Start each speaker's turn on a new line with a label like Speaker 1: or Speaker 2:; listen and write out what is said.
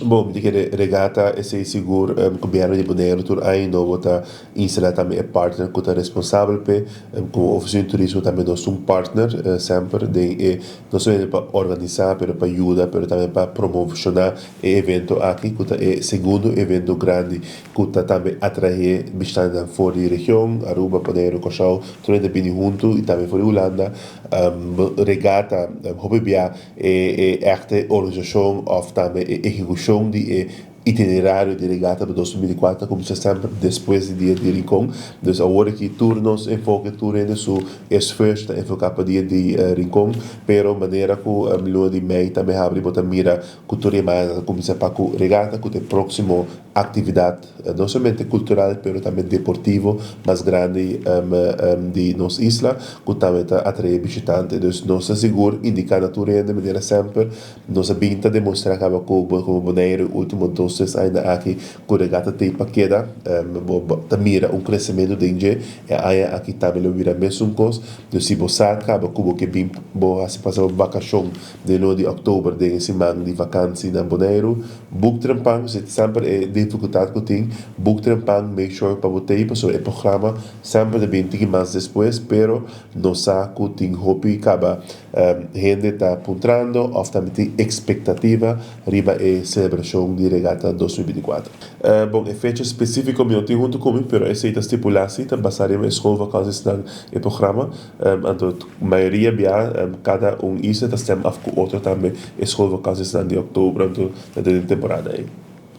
Speaker 1: Bon, mi ta kere Regata esei sigur. Gobierno di Boneiru tur aña nobo ta instala tambe e partner ku ta responsabel p'e. Komo Ofisina di Turismo tambe nos ta un partner semper den e, no solamente pa organisá pero pa yuda, pero tambe pa promoshoná e evento aki ku ta e segundo evento grandi ku ta tambe atraé bishitantenan for di region, Aruba, Boneiru, Kòrsou, tur hende bini huntu i tambe for di Hulanda. Regata hopi bia e echte organisashon òf tambe e ehekushon di e itinerario di regata pa 2024 ta kuminsá semper despues di Dia di Rincon. Dus awor aki tur nos enfoke, tur hende su esfuerso ta enfoká pa Dia di Rincon, pero manera ku luna di mei tambe habri bo ta mira ku tur e mañana ta kuminsá pa ku regata ku ta e próksimo aktividat no solamente kultural pero tambe deportivo mas grandi di nos isla ku tambe ta atraé bishitante. Dus nos ta sigur indiká na tur hende manera semper nos a bin ta demostrá kaba ku komo Boneiru e último dos tres añanan aki ku regata t'ei pa keda. Bo ta mira un kresementu den dje e aña aki tambe lo bira mesun kos. Dus si bo sa kaba ku bo ke bin bo hasi pasa bo vakashon den luna di òktober den e siman di vakansi na Boneiru, Boek trempan, si semper e dificultad cu tin, boek trempan, make sure pa bo tei pasobra e programa semper ta bin tiki mas despues, pero nos sa cu tin hopi caba hende ta puntrando of tambe tin expectativa riba e celebracion di Regata 2024. Bon, e fecha specifico mi no tin hunto cu mi, pero esey ta stipula si, ta basa riba e schoolvakantiesnan e programa. Anto mayoria bia kada un isla ta stem af ku otro tambe e schoolvakantiesnan di oktober anto ta den e temporada ei.